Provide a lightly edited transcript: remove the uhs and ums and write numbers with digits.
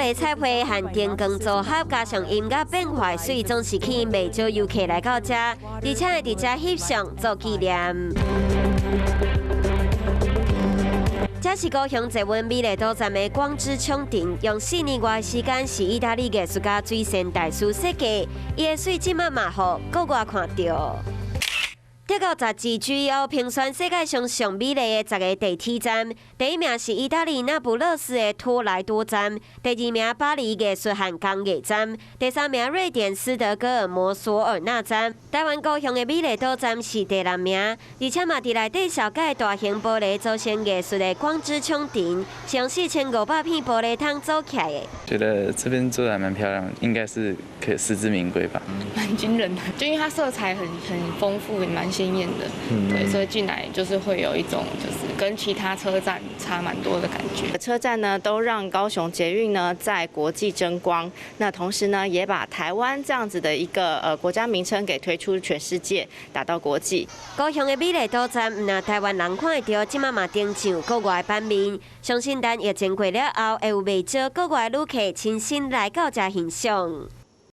璃彩繪和燈光組合，加上音樂變化，媠，總是吸引袂少遊客來到遮，而且會佇遮翕相做紀念。這是高雄捷運美麗島站的光之穹頂，用4年外時間是意大利藝術家水仙大師設計，伊的媠這馬嘛予國外看著。德國雜誌 GEO 評選世界上上美麗的十个地鐵站，第一名是意大利那不勒斯的托萊多站，第二名巴黎藝術和工藝站，第三名瑞典斯德哥爾摩索爾納站。台灣高雄的美麗島站是第六名，而且嘛佇內底紹蓋大型玻璃組成藝術的光之穹頂，是用4500片玻璃窗組起來的。覺得這邊做得還蠻漂亮，應該是可以實至名歸吧。蠻驚人的，就因為它色彩很豐富，也蠻鮮豔的，對，所以進來就是會有一種就是跟其他車站差蠻多的感覺。車站呢都讓高雄捷運呢在國際爭光，那同時呢也把台灣這樣子的一個國家名稱給推出全世界，打到國際。高雄的美麗島站，毋但台灣人看會著，這馬嘛登上國外版面。相信等疫情過了後，會有袂少國外旅客親身來到遮欣賞。